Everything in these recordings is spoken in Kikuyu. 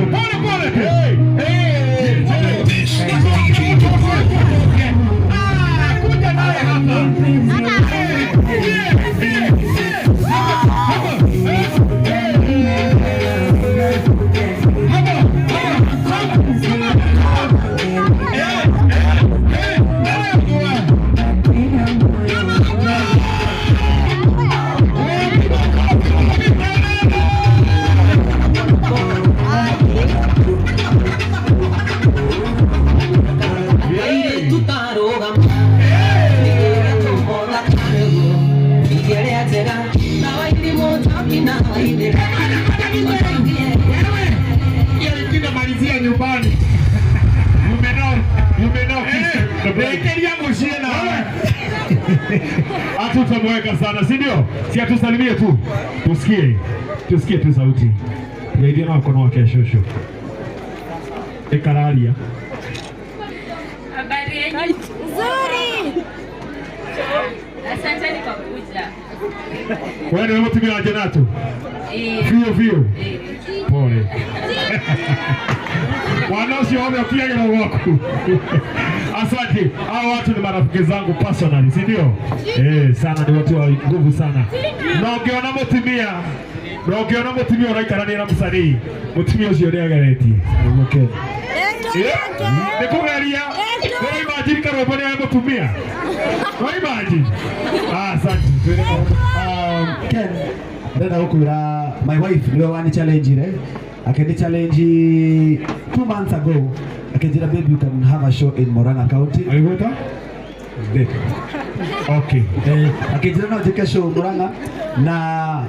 tu. Pole pole tu. Hey. This is DJ Dubai. Ah, kuja naye hapa. Yeah, yeah, yeah. Hapa, hapa. Eh, eh. Hapa, hapa, hapa. Eh, eh, eh. Naye Hiyo malizia nyumbani. You may now kiss the bride. Rekeria muciĩ nawe. Hatutamweka sana, si ndio? Si atusalimie tu, tusikie, tusikie tu sauti. Geithia na mkono wake shosho. Ikararia. Habari yenu? Nzuri. Asanteni kwa kuja. Wewe ndio mutumia wa Janatu. Eh, Vio vio. eh. Pole. Mwana ũcio wothe ũkiagĩra gwaku. Asante. Hao watu ni marafiki zangu personally, si ndio? Eh, sana ni watu wa nguvu sana. Na ũngĩona mũtumia, na ũngĩona mũtumia ũraikarania na mũcanii, mũtumia ũcio nĩ ageretie. Okay. Eh, nĩ kũgeria. Nĩ imagine karwĩmbo nĩ mũtumia. No imagine. Ah, asante. Twĩre maũndũ. Ken, ndenda gukwira my wife niwe wani challenge ire akini challenge 2 months ago, akinjira, "Baby, you can have a show in Murang'a County." Aigwĩta? Babe. Okay. Eh, akinjira no njike show Murang'a na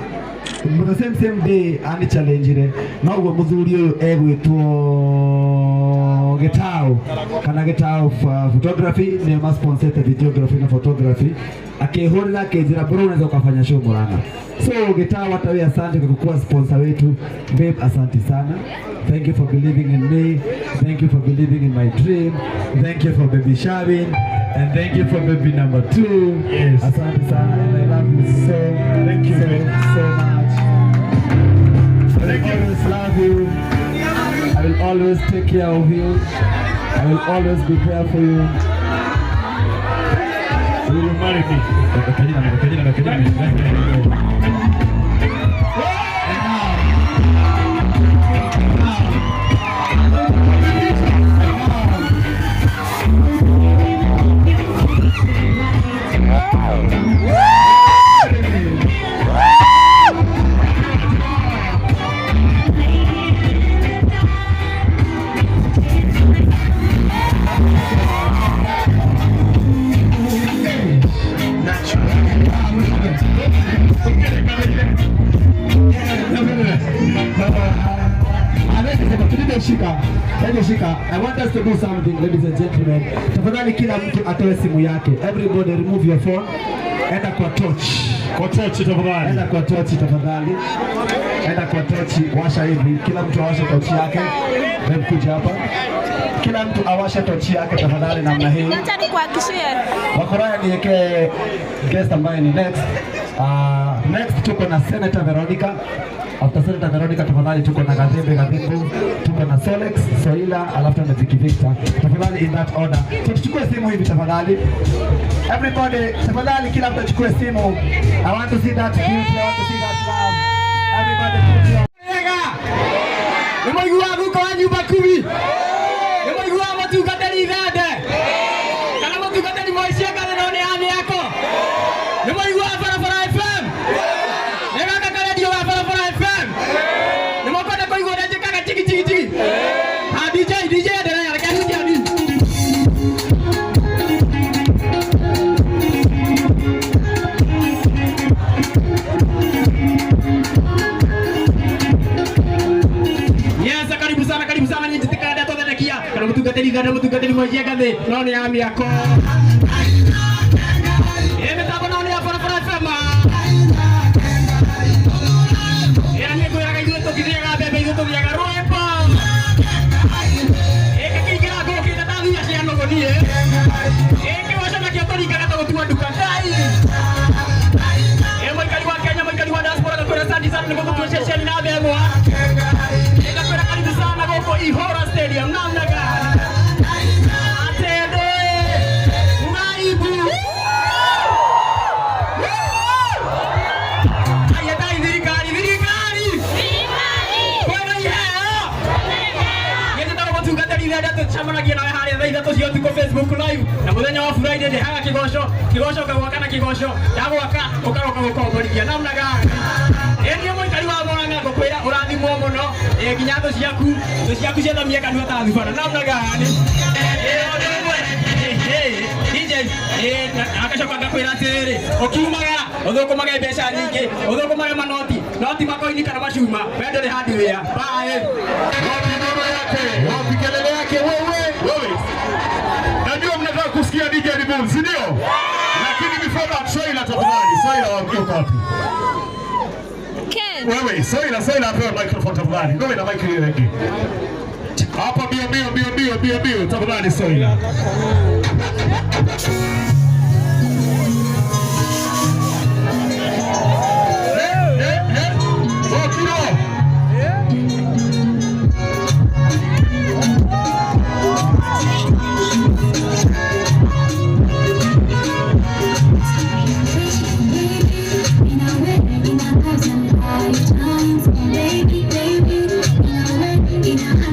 the same same day ani challenge ire noguo muthuri uyu egwitwo Gitau kana Gitau Photography, nĩo masponsete videography na photography, akihurira akinjira, "Bro, unaweza ukafanya show Murang'a." So Gitau, hata wewe asante kwa kukuwa sponsor wetu. Babe, asante sana. Thank you for believing in me. Thank you for believing in my dream. Thank you for baby Shavin and thank you for baby number two. Yes. Asante sana and I love you so Thank you, so babe. So much. I will Thank you. always love you. I will always take care of you. I will always be there for you. Will you marry me? Kenya, Kenya, Kenya. Shika, hebu shika. I want us to do something, ladies and gentlemen. Tafadhali kila mtu atoe simu yake. Everybody remove your phone. Enda kwa torch. Kwa tochi tafadhali. Enda kwa tochi tafadhali. Enda kwa tochi, washa hivi. Kila mtu awashe tochi yake. Hebu kuja hapa. Kila mtu awashe tochi yake tafadhali namna hii. Acha nikuhakishie. Wakoraya niweke guest ambaye ni next. Next tuko na Senator Veronica. After Senator Veronica tafadhali tuko na Gathembe Gathembu, tuko na Solex, Soila, alafu na Vicky Victor. Tafadhali in that order. So tuchukue simu hivi tafadhali. Everybody, tafadhali kila mtu achukue simu. I want to see that beauty, I want to see that love. Everybody put your Nĩ mũiguaga guka wa nyumba kumi, nĩ mũiguaga mũtungatĩri ithende kana mũtungatĩri moiciangathe no nĩ ya mĩako, nĩ mũiguaga Barabara FM, nĩ gaka karendio ga Barabara FM, nĩ mũkwenda kũigua ũrĩa njĩkaga chigi chigi chigi. Ha DJ, DJ, endelea, reke hutie hanini. Yes, karibu sana, karibu sana nyinyi tikanda twatherekia. Kana mutungatĩri thande, mutungatĩri mwenjia ngathĩ no nĩ ya mĩako. Ĩ mĩtambo no nĩ ya Barabara FM. Ĩra niĩ ngwĩraga ithuĩ tũtithiaga mbembe, ithuĩ tũthiaga rwĩmbo. Ĩkĩkĩingĩra ngũkĩte ta thuya cia nũgũ niĩ. Ĩkĩwaca nakĩo tũringaga tũgũtua nduka Ngai. Ĩ mũikari wa Kenya, mũikari wa diaspora, ngakwĩra asante sana nĩ gũgũtua ceceni na themwa. Ngakwĩra karibu sana. Live na muthenya wa Friday ndehaga kigoco kigoco kagwaka na kigoco ndagwaka ukaroka gukomborithia namna gani. Ĩĩ niĩ mũikari wa Murang'a ngũkwĩra ũrathimwo mũno, ĩĩ nginya thũ ciaku ciathamie kanua ta thubana namna gani. Ĩĩ ũndũ ũmwe DJ, ĩĩ agacoka ngakwĩra atĩrĩrĩ, ũkiumagara ũthũkũmage mbeca nyingĩ, ũthũkũmage manoti noti makoini kana macuma, we ndũrĩ hardware. Bye. Wapi nuru yake? Wapi kelele yake wewe? Wewe. Najua mnataka kusikia DJ Ribul, si ndio? Lakini before that, Soila tafadhali. Soila wapi, uko wapi? Ken. Wewe, Soila, Soila apewe microphone tafadhali. Wewe na mic hiyo yake. Hapa mbio mbio mbio mbio mbio mbio tafadhali Soila. Eh, eh, eh. Okiro. Baby, baby, baby, baby.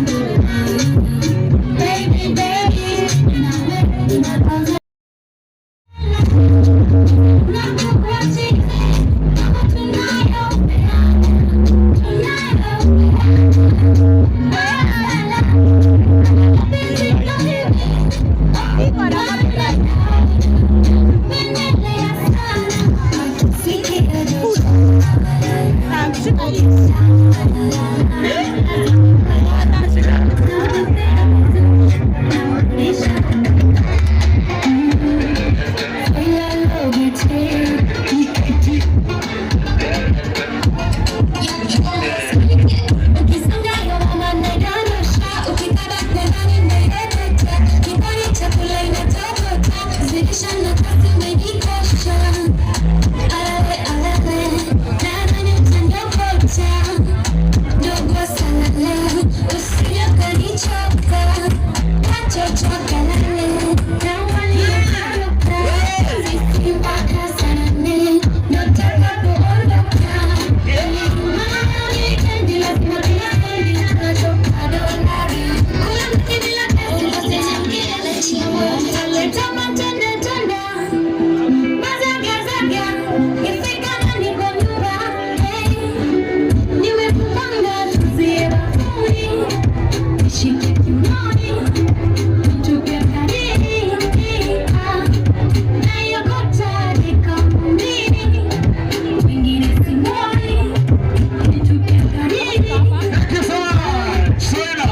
Thank you so much. Soila.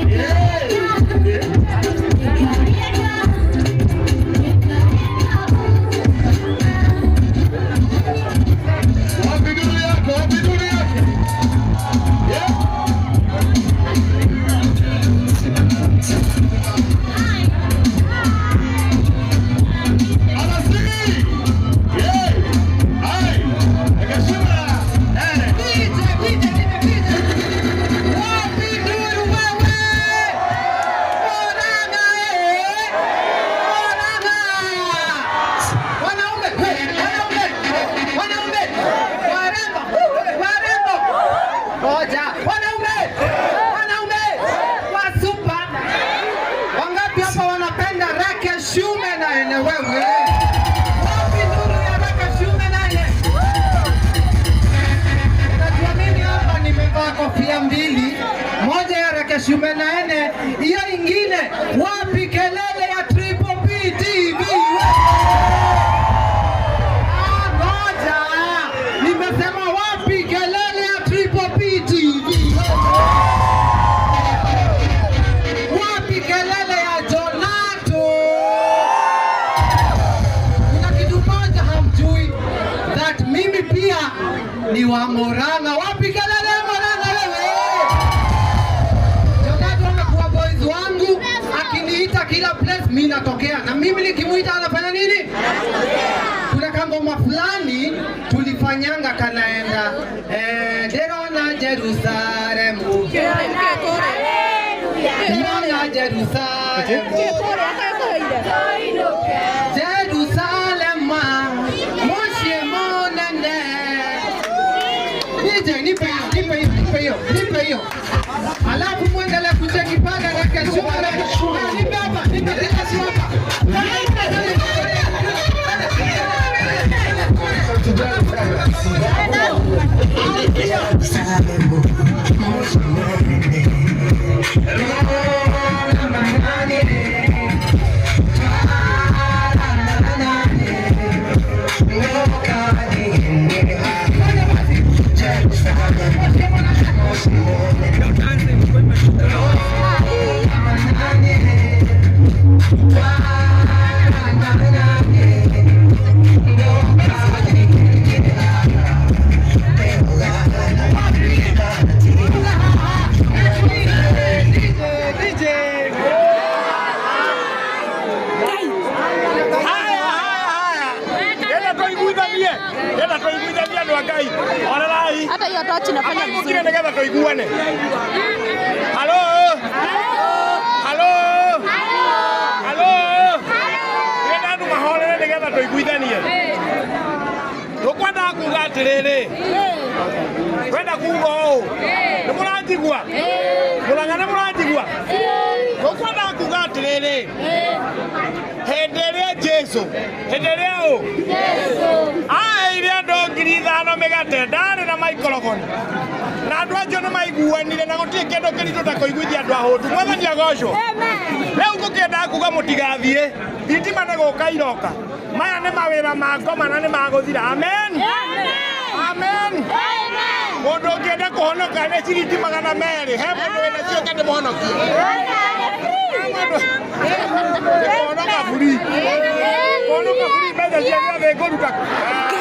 Yeah. Wapi nuru yako? Wapi nuru yake? Yeah. Alasiri. Yeah. Ai. Akasema, eh. Wapi nduru wewe? Murang'a eh! Murang'a! Wanaume, wanaume, wanaume, warembo, warembo. Ngoja, wanaume, wanaume, wasupa. Wangapi hapa wanapenda Rakesh Shume na ene wewe? Wapi nduru ya Rakesh Shume na ene? Unajua mimi hapa nimevaa kofia mbili, moja ya Rakesh Naene, hiyo ingine wapi kelele ya Triple P TV? Ah, ngoja, nimesema wapi kelele ya Triple P TV? Wapi kelele ya Jonato? Kuna kitu moja hamjui, that mimi pia ni wa Murang'a. Wapi kelele ya Murang'a wewe? Jonato amekuwa boys wangu, akiniita kila place mimi natokea, na mimi nikimuita anafanya nini? Kuna kangoma fulani tulifanyanga kanaenda Ndirona Jerusalemu, Ndirona Jerusalemu, Jerusalema muciĩ mũnene. DJ, nipe hiyo, nipe hiyo, nipe hiyo, nipe hiyo. Alafu muendelee kucheki pale na kesho. Nipe hapa, nipe. Haya, haya, haya. Enda tũiguithanie. Enda tũiguithanie andũ a Ngai. Orerai. Hata hiyo tochi inafanya Amai vizuri. mũkire nĩgetha tũiguane. Halo. Halo. Halo. Enda andũ mahorere nĩgetha tũiguithanie. Tũkwendaga kuga atĩrĩrĩ. Twenda kuga ũũ. Nĩ mũranjigua? Mũrang'a nĩ mũranjigua? Tũkwendaga kuga atĩrĩrĩ. Hĩndĩ ĩrĩa Jesu, hĩndĩ ĩrĩa ũ? Aheire andũ 5,000 mĩgate, ndarĩ na maikoroboni. Na andũ acio nĩ maiguanire na gũtirĩ kĩndũ kĩritũ ta kũiguithia andũ ahũtu. Mwathani agocwo. Rĩu ngũkĩendaga kuga mũtigathiĩ, thitima nĩ gũka iroka. Maya nĩ mawĩra ma ngoma na nĩ magũthira. Amen. Amen. Mũndũ ũngĩenda kũhonoka nĩ ciringi 200. He mũndũ wĩna cio kana mũhonokie? Kũhonoka buri. Kũhonoka buri mbeca cia gĩathĩ ngũruta kũ?